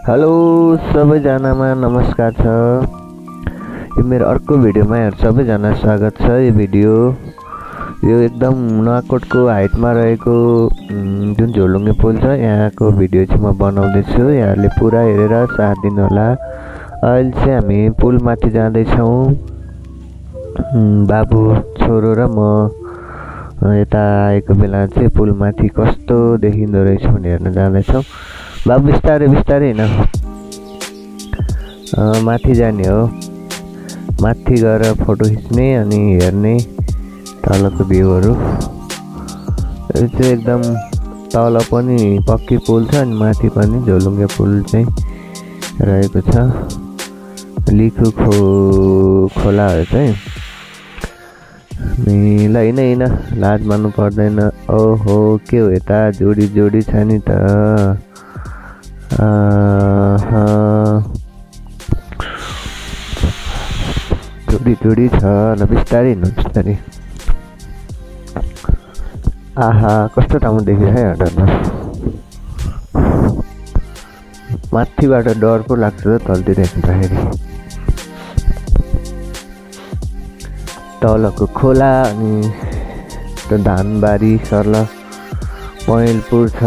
Hello सबैजनामा नमस्कार छ। यो मेरो अर्को भिडियोमा सबैजना स्वागत छ। यो एकदम नुवाकोटको हाइटमा रहेको जुन झोलुङ्गे पुल छ यहाँको भिडियो चाहिँ म बनाउँदैछु। यहाँले पुरा हेरेर साथ दिनु होला। अहिले चाहिँ हामी पुल माथि जाँदैछौँ। बाबु छोरो र म यता आएको बेला चाहिँ पुल माथि कस्तो देखिँदो रहेछ भनेर हेर्न जाँदैछौँ। बाबु बिस्तारै बिस्तारै हिँड। माथि जाने हो। माथि गएर फोटो खिच्ने अनि हेर्ने तलको भ्यूहरू। यो चाहिँ एकदम तल पनि पक्की पुल छ अनि माथि पनि झोलुङ्गे पुल चाहिँ रहेको छ। लिखु खोलाहरू चाहिँ ल हिँड लाज मान्नु पर्दैन। ओहो के हो यता जोडी जोडी छ नि त। जोडी छ। ल बिस्तारै हिँड्नु बिस्तारै। आहा कस्तो ठाउँ देखियो है हटारमा। माथिबाट डर पो लाग्छ त तलतिर हेर्दाखेरि। तलको खोला अनि त्यो धानबारी सर्ल पहेँलपुर छ।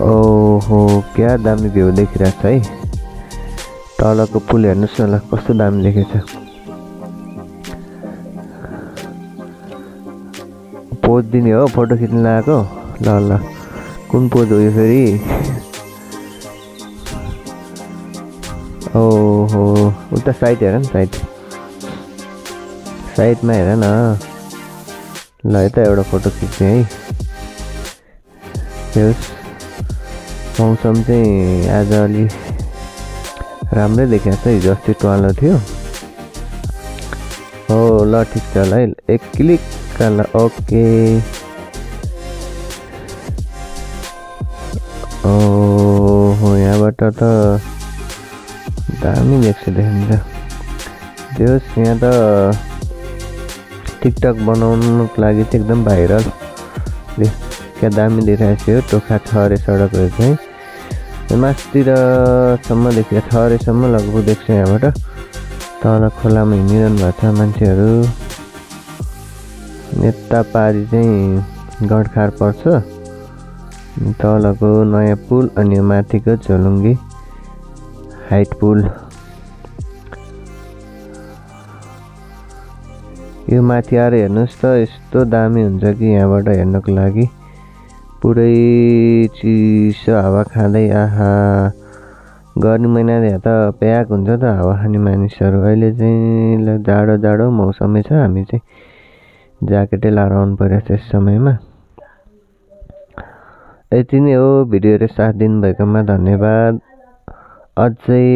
ओहो क्या दामी भ्यू देखिरहेको छ है। तलको पुल हेर्नुहोस् न ल कस्तो दामी देखेछ। पोज दिने हो फोटो खिच्न लगाएको। ल कुन पोज हो यो फेरि। ओहो उता साइड हेर न साइडमा हेर न। ल यता एउटा फोटो खिच्ने है। मौसम चाहिँ आज अलि राम्रै देखिएको छ। हिजो अस्ति टुवालो थियो। हो ल ठिक छ ल है। एक क्लिक ल ओके। ओहो यहाँबाट त दामी देखिन्छ। जोस् यहाँ त टिकटक बनाउनुको लागि चाहिँ एकदम भाइरल। क्या दामी देखिरहेको थियो। टोखा छ अरे सडकहरू चाहिँ माथितिरसम्म देखिरहेको छ अरेसम्म लगभग देख्छ यहाँबाट। तल खोलामा हिँडिरहनु भएको छ मान्छेहरू। यता पारी चाहिँ गडखार पर्छ। तलको नयाँ पुल अनि माथिको झोलुङ्गे हाइट पुल। यो माथि आएर हेर्नुहोस् त यस्तो दामी हुन्छ कि यहाँबाट हेर्नको लागि। पुरै चिसो हावा खाँदै। आहा गर्मी महिना यहाँ त प्याक हुन्छ त हावा खाने मानिसहरू। अहिले चाहिँ जाडो मौसमै छ। हामी चाहिँ ज्याकेटै लाएर आउनु परेको छ यस समयमा। यति नै हो। भिडियोले साथ दिनुभएकोमा धन्यवाद। अझै